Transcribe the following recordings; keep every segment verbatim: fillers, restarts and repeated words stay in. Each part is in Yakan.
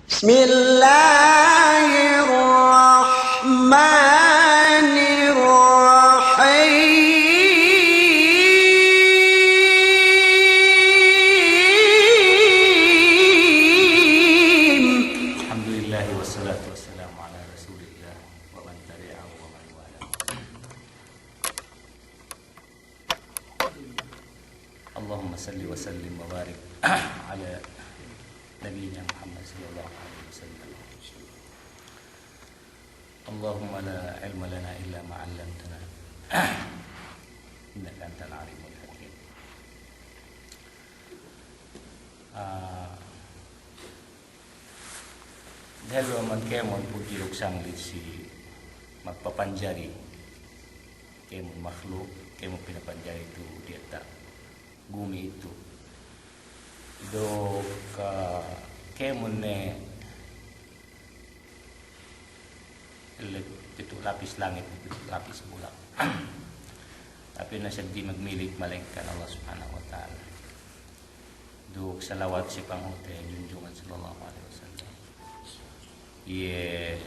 بسم الله الرحمن الرحيم. الحمد لله والصلاة والسلام على رسول الله ومن تبعه ومن والاه. اللهم صل وسلم وبارك على نبينا محمد صلى الله عليه وسلم. اللهم لا علم لنا إلا ما علمتنا إنك أنت العليم الحكيم. Ah, dehellu amban kēmon pudji duk sanglit si magpapanjari kēmon makhluk, kēmon pinapanjari tu diyata' gumi itu. Duk, ah, kēmon ne ellet pitu' lapis langit, pitu' lapis bulak. Tapi na seddili magmilik malaingkan Allah Subhanahu wa Ta'ala. Duk salawat si panghu'te junjungan sallallahu alaihi wasallam. Iye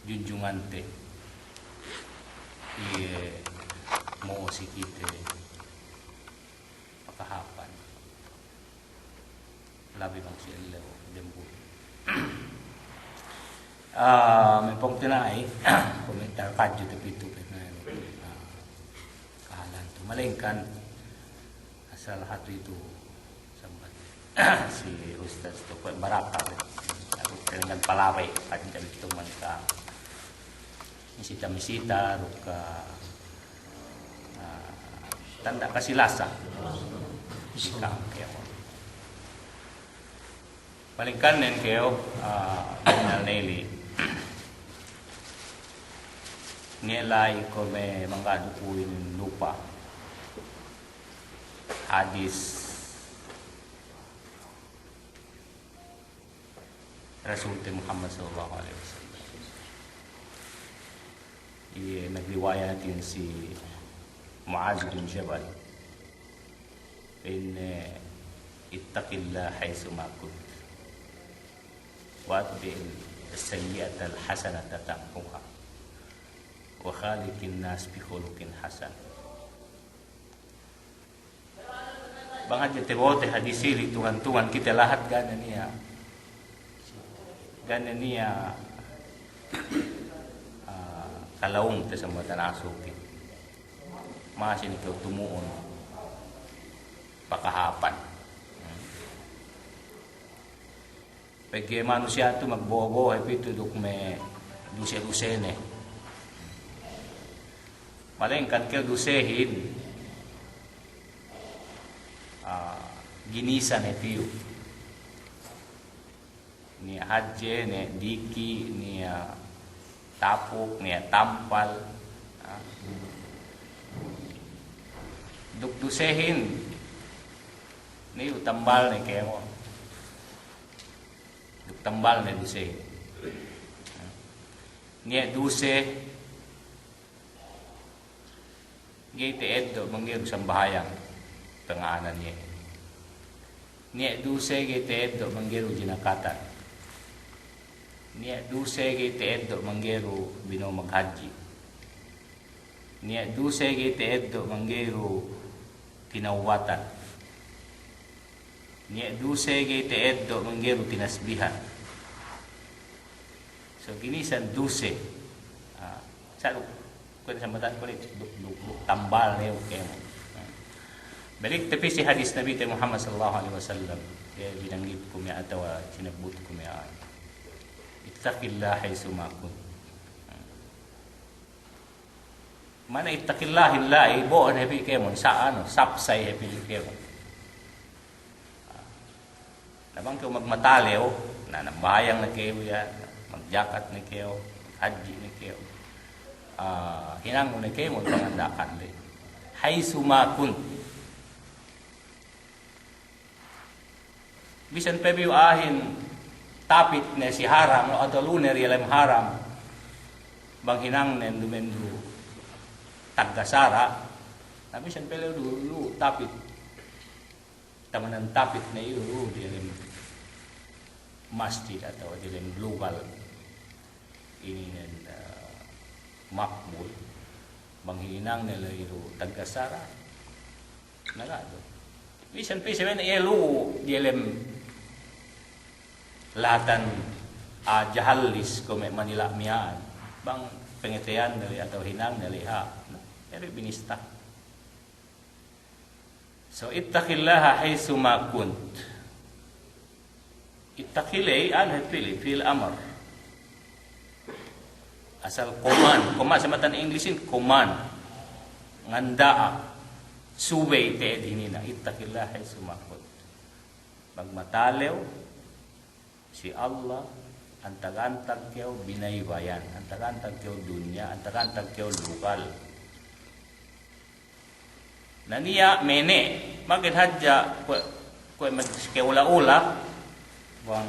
junjungante, iye mo'o si kite pakahāpan. Labi bang si ellew dembuwa'. Ah, me' pungtina'i, kume' tarkadju te pitu' pe na, ah, kahalan tu. Malaingkan asal hatu itu sambat si Ustaz tu kuwe' baraka pe. Aku kelengan palabey, kadja itu man ka misita-misita, duk, ah, tanda' kasilasa. Ika kew. Malaingkan nen kew, ah, binal neli. Nge' la'i kume' mangga' du ku inin lupa. Hadis Rasulte Muhammad sallallahu alaihi wasallam. Iye nagriwayatin si Mu'az bin Jabal. Pa'inne, "Ittaqillaha haythuma kunt. Wa atbi'is sayyi'atal hasanata tamhuha. Wa khaliqin nas bi khuluqin hasan." Bang hadja tabo'o te hadis ili, tungan-tungan kite lahat ga' ne niya', ga' ne niya', ah, kalaung te sambatan asukin. Masi ne kew tumu'un pakahāpan. Pegge' manusiya' tu magbo'o-bo'o hep itu duk me' duse-dusene. Malaingkan kew dusehin, ah, ginisan hep iyu. Niya' hadje, niya' diki', niya' tapuk, niya' tampal. Ah. Duk dusehin, niya' tambal ne kēmon. Duk tambal ne duse. Niya' duse ga'i ta'eddo' bang ga'i du sambahayang panga'anan iye. Niya' duse ga'i ta'eddo' bang ga'i du jinakatan. Niya' duse ga'i ta'eddo' bang ga'i du bino'o maghadji'. Niya' duse ga'i ta'eddo' bang ga'i du tinawbatan. Niya' duse ga'i ta'eddo' bang ga'i du tinasbihan. So, ginisan duse. Ah, sa' du, kuwe' sambatan kuwe' du, du, du, du tambal ne kēmon. Ah. Balik te pī si hadis Nabite Muhammad sallallahu alaihi wasallam. Iye binanggitku me' atawa sinabbutku me' a'a. Ittaqillaha haythuma kunt. Ma'ana ittaqillahin la'i, bo'on hep i' kēmon, sa' anu, sapsay hep i' kēmon. Na bang kew magmatalew, na nambahayang ne kew iyan, magjakat ne kew, maghadji' ne kew. Ah, hinangnu ne kēmon panganda'akan le. Haythuma kunt. Bisan pe bi a'ahin tapit ne si haram, atawa lu ne diyalem haram, bang hinangnen duma'in du tagga sara', na bisan pe le du, lu tapit, tamanan tapit ne iyu, lu diyalem masjid atawa diyalem lugal ininen, eh, makbul, bang hininangne la'i du tagga sara', na ga' du. Bisan pī sabenne iye lu'u diyalem lahatan, ah, jahallis kuwe' me' Manila' miya'an, bang pangateyanne la'i atawa hinangne la'i ha', na, iye du binista. So, ittaqillaha haythu ma kunt. Ittaqi la'i, anu, fi'il, fi'il amar. Asal command, command, sa matan English in command. Nganda'a, subey te'ed hinina, ittaqillaha haythu ma kunt. Magmatalew si Allah, antag-antag kew binaybayan, antag-antag kew dunya, antag-antag kew lugal. Na niya' mene', magen hadja kuwe', kuwe' mag-, si kew ula-ula, bang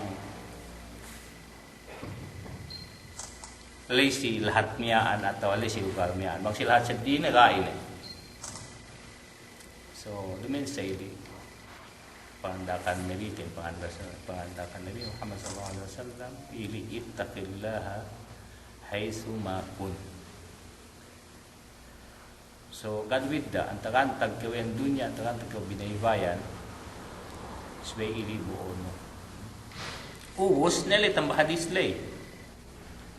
la'i si lahat miya'an atawa la'i si lugal miya'an, bang si lahat seddili ne ga' ine. So, duma'in sa ili panganda'akan Nabi, panganda-, panganda'akan Nabi Muhammad sallallahu alaihi wasallam, ili ittaqillaha haythu ma kunt. So, gad bidda', antag-antag kew iyan dunya, antag-antag kew binaybayan, subey ili bo'onu. Ubus, ne la'i tamba hadis la'i.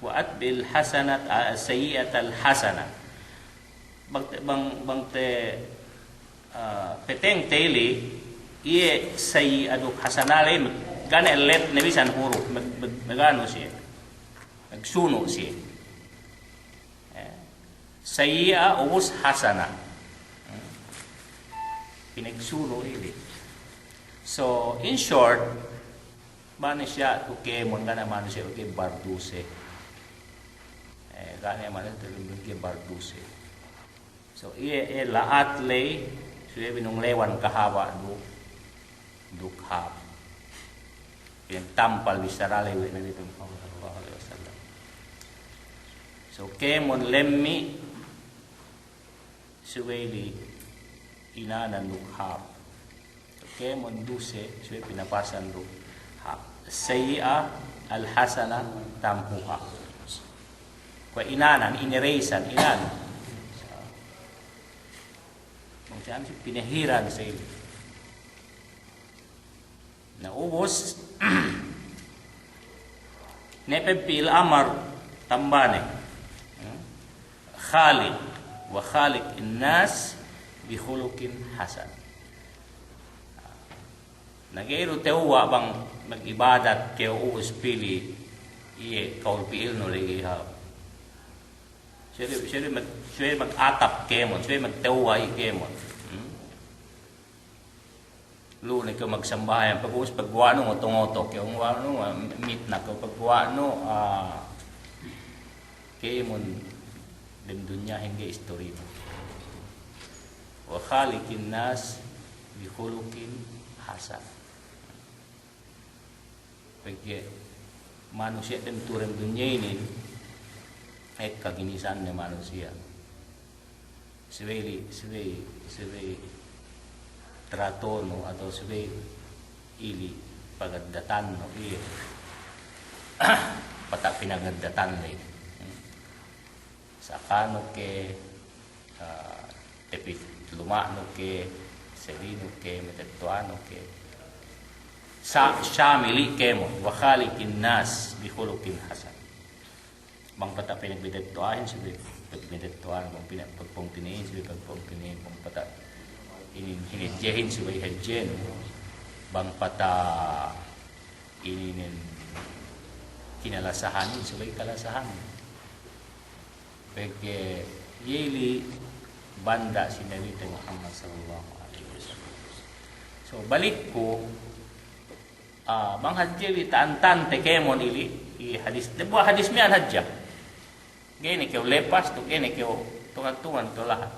Wa atbi'il hasanat, a, sayyi'atal hasanah. Bang te, bang, bang te, ah, peteng te ili, iye sayyi'a duk hasanah la'i, ga' ne ellet ne bisan huruf, mag-, mag-, maganu siye. Magsunu' siye. Eh, sayyi'a ubus hasanah. Hmm. Pinagsunu' ili. So, in short, manusiya' tu kēmon, ga' ne manusiya' tu ke barduse. Eh, ga' ne manusiya' tu ke barduse. So, iye, iye la'at la'i, subey binung lewan kahaba' du, duk hāp. Iye tampal bissara la'i we' Nabi Muhammad sallallahu alaihi wasallam. So, kēmon lemmi', subey li inanan duk hāp. Kēmon duse, subey pinapasan du hāp. Sayyi'atal hasanah tamhuha. Kuwe' inanan, inerase-an, inanan. Maksudnya, pinahiran sa ili. Na ubus, ne pe fi'il amar tambane. Hmm? Khaliq, wa khaliqin nas bi khuluqin hasan. Na ga'i du tewwa' bang mag'ibadat kew ubus pī li iye kawul pi'ilnu lagi' hāp. Subey, subey mag-, subey mag'atap kēmon, subey magtewwa' kēmon. Hmm? Lu'u ne kew magsambahayang, pag-, ubus pagguwa'nu ngoto-ngoto kew, guwa'nu, ah, mitna kew, pagguwa'nu, ah, kēmon dem dunyahin ga'i istorinu. Wa khaliqin nas bi khuluqin hasan. Pegge' manusiya' dem tu'u dem dunya inin, ekka ginisanne manusiya'. Subey li, subey, subey tratonu atawa subey ili pagaddatannu, iye. Pata' pinagaddatannu. Sakanu ke, ah, tepi luma'nu ke, selinu ke, matetto'anu ke. Sa-, samili kēmon, wa khaliqin nas bi khuluqin hasan. Bang pata' pinagmatetto'ahin, subey pagmatetto'ahin, bang pina-, pagpungtina'ihin, subey pagpungtina'ihin, bang pata' inin hinedjehin, subey hedjehin, bang pata' ininen kinalasahanin, subey kalasahanin. Pegge' iye ili banda' si Nabite Muhammad sallallahu alaihi wasallam. So, balikku, ah, bang hadje bi ta'antante kēmon ili, i hadis, dembuwa' hadis miya'an hadja. Ga'i ne kew lepas tu, ga'i ne kew tungan-tungan tu lahat.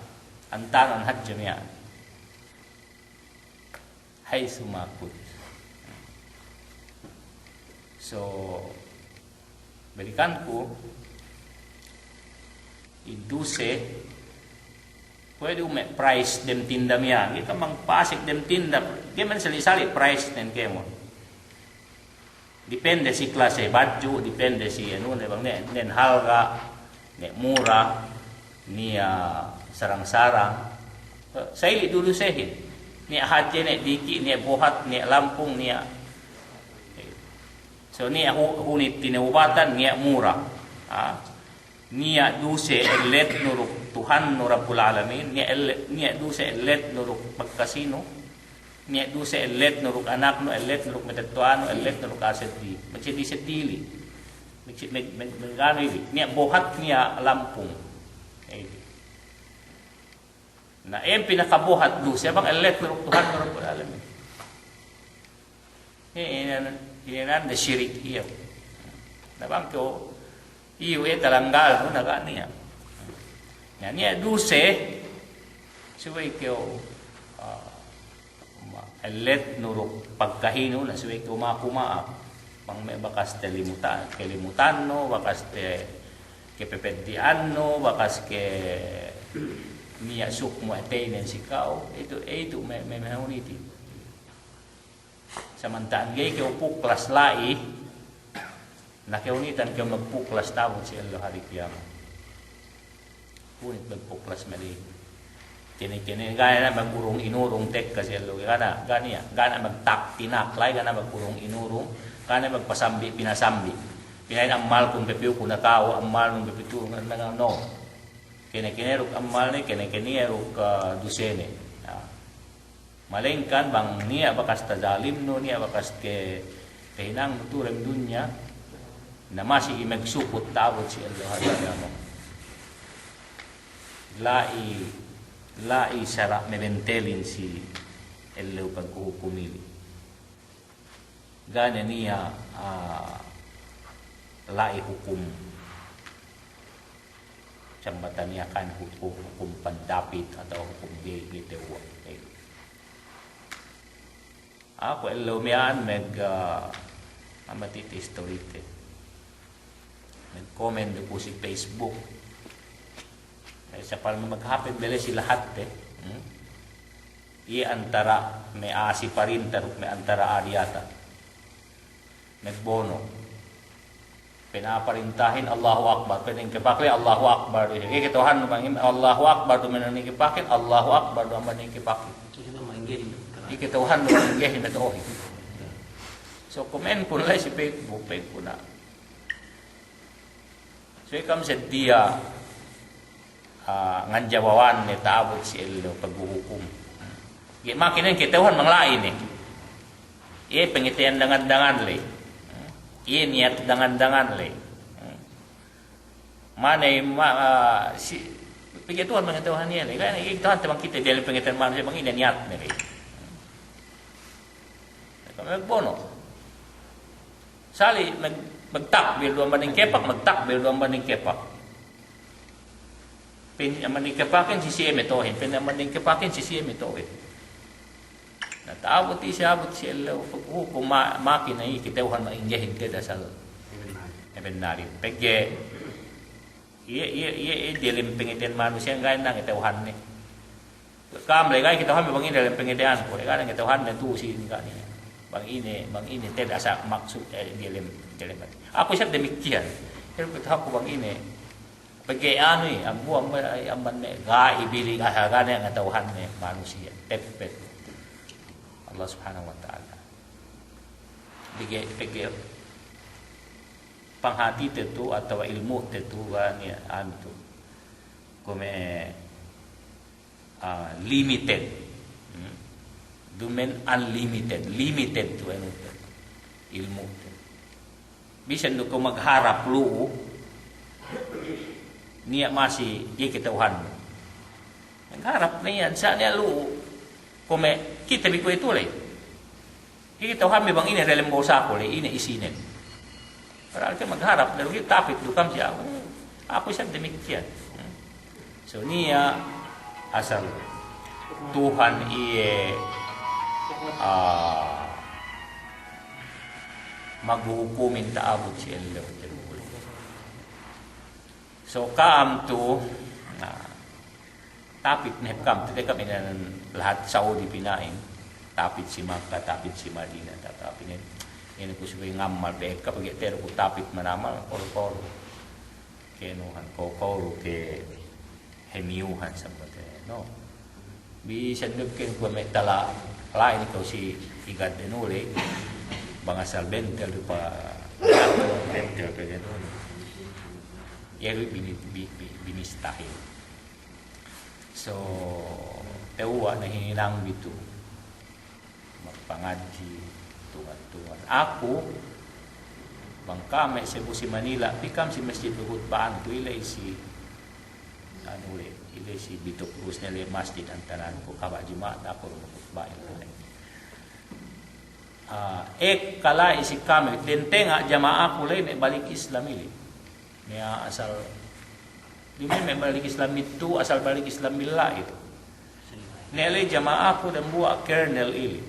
Antanan hadja miya'an. Haythu ma kunt. So, balikanku, i duse, kuwe' du me' price dem tinda miya'an, ga'i kam bang pasek dem tinda, ga'i man sali'-sali' price nen kēmon. Depende si klase badju', depende si anu ne bang ne, ne halga', ne mura, niya' sarang-sarang. Sa'ili' du dusehin. Niya' hadje, niya' diki', niya' bohat, niya' lampung, niya'. So niya' hu-, hunit tinewbatan, niya' mura. Ha? Niya' duse elletnu duk Tuhannu Rabbul Alamin, niya' elle-, niya' duse elletnu duk pagkasinu, niya' duse elletnu duk anaknu, elletnu duk matetto'anu, elletnu duk a'a seddili. Magseddili-seddili. Magse-, mag-, mag-, maganu ili. Niya' bohat, niya' lampung. Eh. Na, iye pinakabohat duse bang elletnu duk Tuhannu Rabbul Alamin. Iye, iye, iye, iye, ne sirik iye. Na bang kew, iye, iye talanggalnu, na ga' niya'. Na niya' duse, subey kew, ah, ma-, elletnu duk pagkahinu, na subey kew maku ma'ap. Bang me' bakas telimuta-, kelimutannu, bakas te-, kepepeddi'annu, bakas ke niya' sukmu ateynen si ka'u, itu, itu me', me', me' hunitin. Samanta'an ga'i kew puklas la'i, na kehunitan kew magpuklas ta'abut si ellew hari kiyamat. Hunit magpuklas mali. Kene-kene, ga' ne magurung inurung tekka si ellew, ga' ne, ga' niya', ga' ne magtak tinak la'i, ga' ne magurung inurung, ga' ne magpasambi' pinasambi'. Pina'in ammalkun pe piyu ku na ka'u, ammalnun pe pitu, na, na, no. Kene-kene duk ammalne, kene-kene duk, ah, dusene. Ya. Malengkan bang niya' bakas tazalimnu, niya' bakas ke-, kehinangnu tu'u dem dunya, na masi i' magsukut ta'abut si ellew hari kiyamat. La'i, la'i sara' mebentelin si ellew paghukum ili. Ga' ne niya', ah, la'i hukum. Sambatan niya' kan hu-, hu-, hukum pandapit atawa hukum ga'i, ga'i tewwa'. Aku ellew miya'an mag, ah, amatite istorite. Magkomen du ku si Facebook. Eh, sapal maghapen bele si lahatte. Hmm? Iye antara me' a'a si parinta duk me' antara a'a diyata'. Magbono'. Pa'in a'a parintahin, Allahu Akbar. Pa'in ingkepak le, Allahu Akbar. Iye kata'uhannu bang in-, Allahu Akbar du me' ningkepakin, Allahu Akbar du amban ningkepakin. Iye kata'uhannu bang inggehin me' to'ohin. So, komenkun la'i si Facebook, pa'inku na. So, ikam seddiya, ah, nganjawawan ne ta'abut si ellew paghukum. Ga'i makinen kata'uhan bang la'i ne. Iye pangateyan dangan-dangan le. Iye niyat dangan-dangan le. Mane ma-, ah, si, pegge' Tuhan pangata'uhan iye le. Kan iye Tuhan te bang kite diyalem pangateyan manusiya' bang ine niyatne le. Kami magbono'. Sali' mag-, magtakbil du amban ningkepak, magtakbil du amban ningkepak. Pa'in amban ningkepakin si siye me' to'ohin, pa'in amban ningkepakin si siye me' to'ohin. Na ta'abut i', si abut si ellew paghukum ma-, makin i' kata'uhan bang inggehin te'ed asal. Eben nari. Pegge' iye, iye, iye, iye diyalem pangateyan manusiya' ga'i ne kata'uhanne. Ka'am le, ga'i kata'uhanbi bang ine diyalem pangateyanku, ga'i ne kata'uhanne tu'u si inin, ga'i ne. Bang ine, bang ine te'ed asal maksud, eh, diyalem, diyalem ate. Aku isab damikkiyan. Pero kata'uhanku bang ine. Pegge' anu i', ambu, ambu, amban me' ga'i bili' asal, ga'i ne kata'uhanne manusiya'. Pepet. Allah Subhanahu wa Ta'ala. Pegge', pegge' panghatite tu'u atawa ilmu'te tu'u, ga' niya' anu tu'u. Kuwe' me' ah, limited. Hmm. Duma'in unlimited, limited tu'u anu te, ilmu' te. Bisan du kew magharap lu'u, niya' masi ga'i kata'uhannu. Magharap ne iyan, sa' niya' lu'u, kuwe' me' kite bi kuwe'itu le. Ga'i kata'uhanbi bang ine diyalem bulsaku le, ine isinen. Padahal ke magharap, lalu ga'i tapit du ka'am si aku. Aku isab damikkiyan. So niya' asal Tuhan iye, ah, maghukumin ta'abut si ellew. So ka'am tu'u, na, tapit ne hep ka'am, tete ka'am inin lahat Saudi pina'in. Tapit si Makkah, tapit si Madinah, tapit ne. Ine ku subey ngamal pe ekka pegge' teru ku tapit manamal, kolu-kolu. Ke nuhan, ko-, kolu ke hemiyuhan sabate, no. Bisan du ke ku me' tala lain ko si igad denule, bang asal bentel du pa, bentel pe denule. Iye du bini-, bi-, bi-, binistahil. So, tewwa' ne hinang bitu. Magpangadji', tungan-tungan. Aku, bang ka'am me' Sebu si Manila, pī ka'am si masjid du hutba'anku, ile si, anu le, ile si Bito Cruz ne le masjid antananku, kaba' Juma'at aku du hutba'in le. Ah, ekka la'i si kami, tentenga' jama'aku le me' balik Islam ili. Me' asal, di me' balik Islam itu, asal balik Islam bila itu. Ne le jama'aku dambuwa' colonel ili.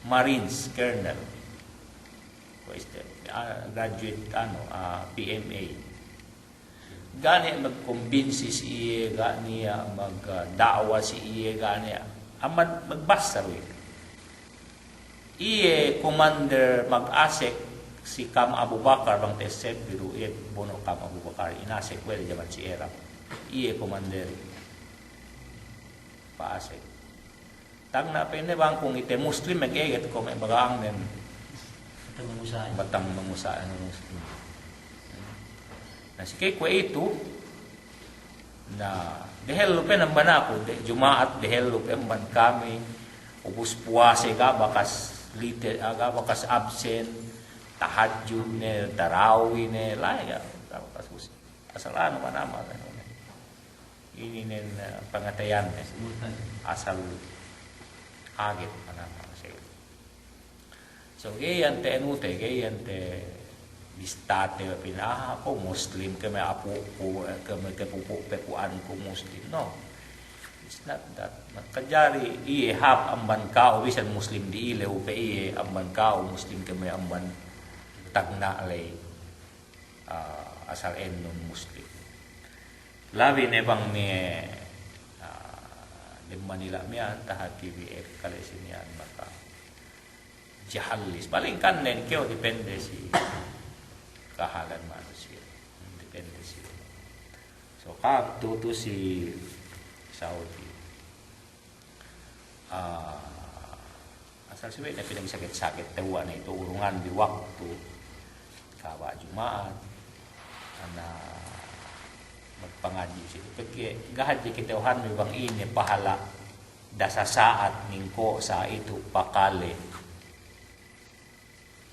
Marines, colonel. Ko' iste, ah, graduate, anu, ah, P M A. Ga' niya' magkumbinsi si iye, ga' niya' magda'wa si iye, ga' niya'. Amban magbassa du iye. Iye commander mag-asek si Kam Abu Bakar bang te S F B du, iye bono' Kam Abu Bakar, inasek we' de jaman si Irak. Iye commander. Pa'asek. Tagna' pa'inne bang kung ite Muslim, mag-eget ko' me' baga'angnen. Batang mangusa'a. Batang mangusa'a ne Muslim. Na, si kuwe' itu, na, dehellu pe amban aku, de-, Juma'at dehellu pe amban kami, ubus puwase ga' bakas lite, ah, ga' bakas absen, tahajjud ne, tarawi ne, la'i ga', ga' bakas usi. Asal anu manamal, anu ne. Ininen, eh, pangateyanne. Asal aget manamal siye. So, ga'i iyan te anu te, ga'i iyan te bistate pa'in, ah, aku Muslim, kami apu'ku, eh, kami ke pupu', pupu'anku Muslim. No. It's not that. Makajari iye hāp amban ka'u bisan Muslim di'ilew pe iye amban ka'u Muslim kami amban tagna' ley. Ah, asal ennun Muslim. Labi ne bang me', ah, dem Manila miya'an, taha' T V F kale si miya'an maka jahallis. Palingkan nen kew depende si kahalan manusiya'. Depende si. So, ka'am tu'u si Saudi. Ah, asal subey ne pinagsakit-sakit tewwa' ne itu urungan bi waktu kaba' Juma'at, ana magpangadji' situ. Pegge' ga' hadja kite ohan bi bang ine pahala' dasasa'at ningko' sa itu pakale.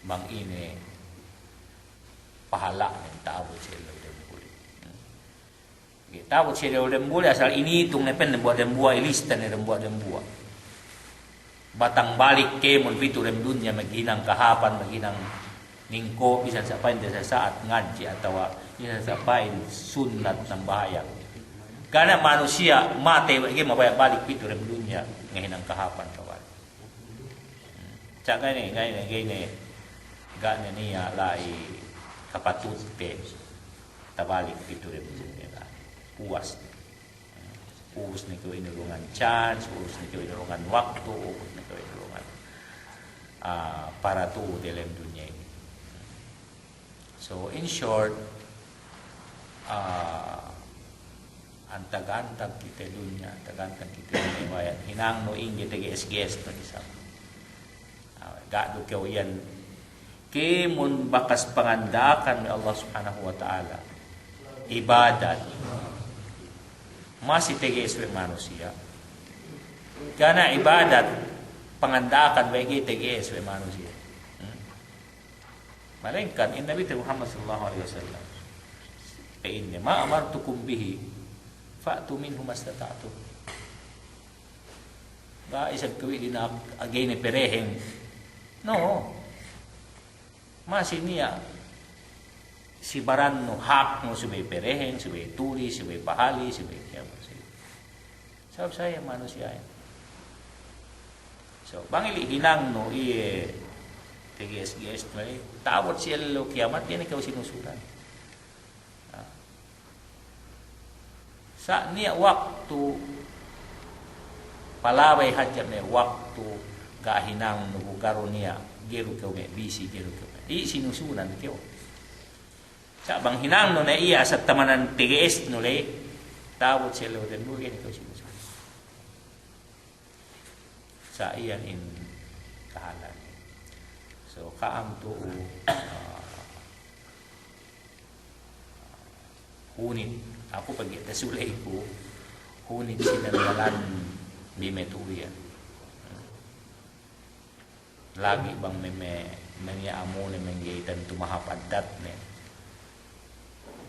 Bang ine pahala'nen ta'abut si ellew dembuli. Ta'abut si ellew dembuli asal initung ne pe dembuwa'-dembuwa', ilista ne dembuwa'-dembuwa'. Batang balik kēmon pitu dem dunya maghinang kahāpan, maghinang ningko', bisan sa' pa'in dasasa'at ngadji' atawa bisan sa' pa'in sunnat nambahayang. Ga' ne manusiya' matey we' ga'i mabaya' balik pitu dem dunya ngahinang kahāpan kabalik. Sa' ga'i ne, ga'i ne, ga'i ne, ga' ne niya' la'i kapatutte tabalik pitu dem dunya. Puwas ne. Ubus ne kew inurungan chance, ubus ne kew inurungan waktu, ubus ne kew inurungan, ah, para tu'u delem dunya inin. So, in short, ah, antag-antag kite dunya, antag-antag kite dunya bayan. Hinangnu ingge tege'es-ge'esnu isab. Ah, ga' du kew iyan. Kēmon bakas panganda'akan we' Allah Subhanahu wa Ta'ala ibadat, masi tege'es we' manusiya'. Karna' ibadat panganda'akan we' ga'i tege'es we' manusiya'. Hmm? Malaingkan in Nabi te Muhammad sallallahu alaihi wasallam, pa'inne, "Ma amartukum bihi fa'tu minhu mastata'tum." Ga' isab kew inin ag-, ga'i ne pereheng. No. Masi niya' si barannu haknu subey pereheng, subey tuli, subey pahali, subey kiyama, subey. Sabab sa' iye manusiya'in. So, bang ili' hinangnu iye tege'es-ge'esnu, ta'abut si ellew kiyamat, ga'i ne kew sinusulan. Ah. Sa' niya' waktu, palabey hadja me' waktu, ga' hinangnu bu karu niya'. Ga'i du kew me' bisi, ga'i du kew me'. Iye sinusunan kew. Sa' bang hinangnu ne iye asal tamanan tege'esnu le, ta'abut si ellew dembuwa' ga'i ne kew sinusunan. Sa' iyan in kahalan. So, ka'am tu'u, ah, hunit, aku pegge' tasuley ku, hunit sinandalan bi me' tu'u iyan. Lagi' bang me', me', me' niya' amune mengge'itan tumahap addatne.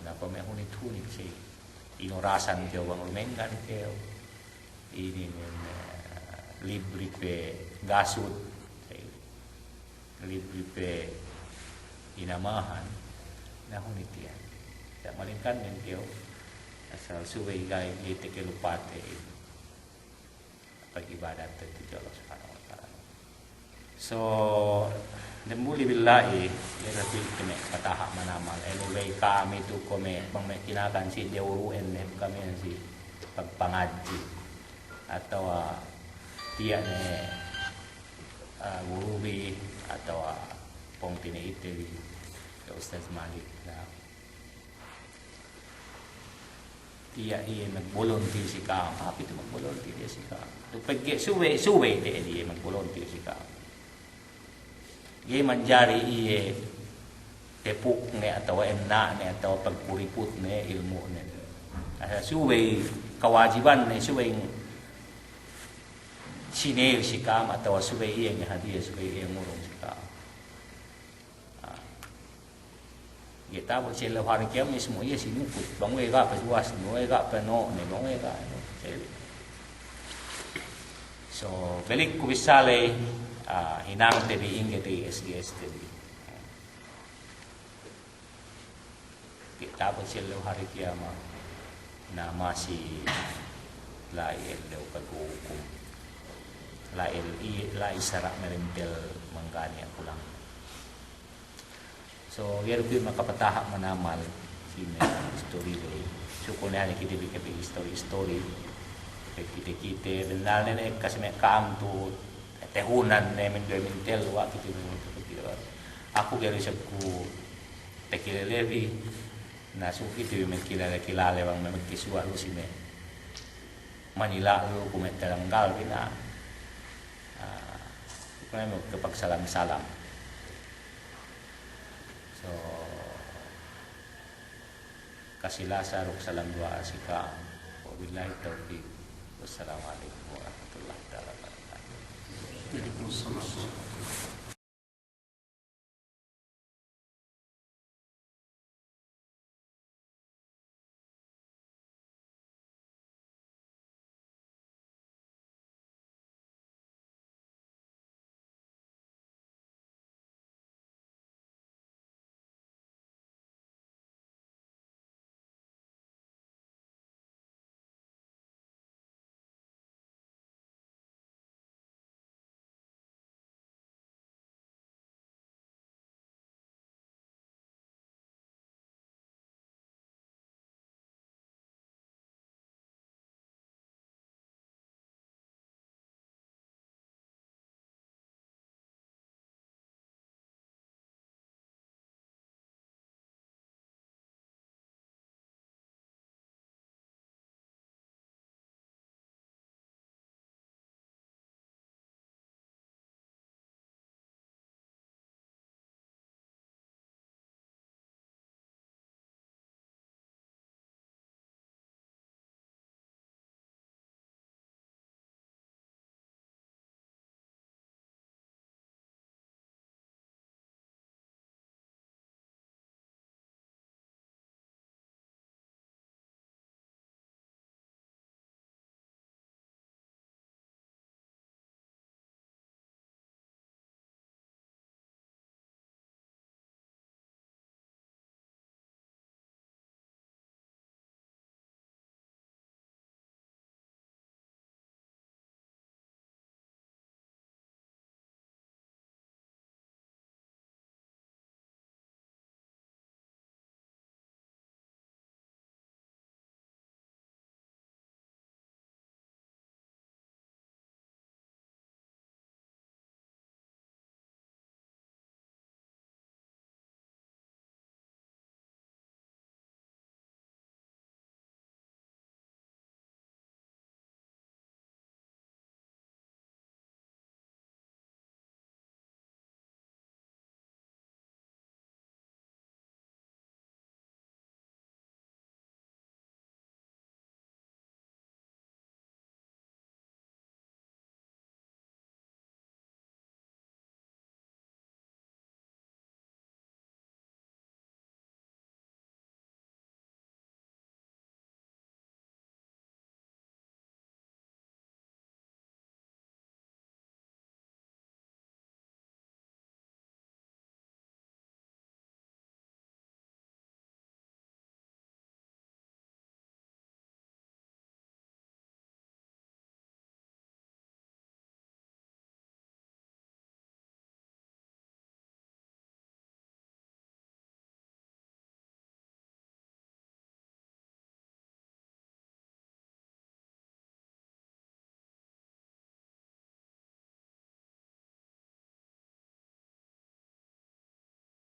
Na kuwe' me' hunit-hunit si inorasan kew bang lumenggan kew. Inin, eh, libri pe gasut, libri pe inamahan, na hunit iyan. Sa' malingkan nen kew, asal subey ga'i, ga'i takalupate pag'ibadat tudju Allah Subhanahu wa Ta'ala. So, damuli billahi, iye rapi' kami pataha' manamal. Anyway, kami tu'u kuwe' me', bang me' kinakan si dewru'en ne kami si pagpangadji'. Atawa, ah, tiya' ne, ah, guru bi, atawa, ah, pungtina'i te bi, ke Ustadz Malik. Na, tiya' iye magbolontir si ka'am. Hāp itu magbolontir iye si ka'am. Tu pegge' subey, subey te'ed iye magbolontir si ka'am. Ga'i manjari iye tepukne atawa enna'ne atawa pagkuriputne ilmu'ne. Asal subey kawajibanne, subey sineyil si ka'am atawa subey iye ngahadiya, subey iye ngurung si ka'am. Ah. Ga'i ta'abut si ellew hari kiyamat, mismu iye sinukut. Bang we' ga' pe duwasne, we' ga' pe no'ne, bang we' ga' ne. So, balik ku bissā ley, ah, hinangte bi ingge te S G S te bi. Ga'i ta'abut si ellew hari kiyamat. Na masi la'i ellew paghukum. La'i, la'i sara' merentel mangganiya' kulang. So, iye du pe makapataha' manamal si me' istori ley. Sukul ne hane kite bi ke pe istori-istori. Pe kite-kite, bennalne ne kasi me' ka'am tu, tehunan ne, minduwe mintellu, wa' kite bi, aku ga'i du isab ku takilale bi, na sukul kite bi me' kilale-kilale bang me' kisuwa' lu si me' Manila lu kuwe' me' talanggal bi na. Ah, kuwe' me' kapagsalam-salam. So, kasi lasa duk salam duwa'a si ka'am. Wabillahi tawfiq. Wassalamu alaikum warahmatullahi ta'ala wabarakatuh. Waalaikumsalam.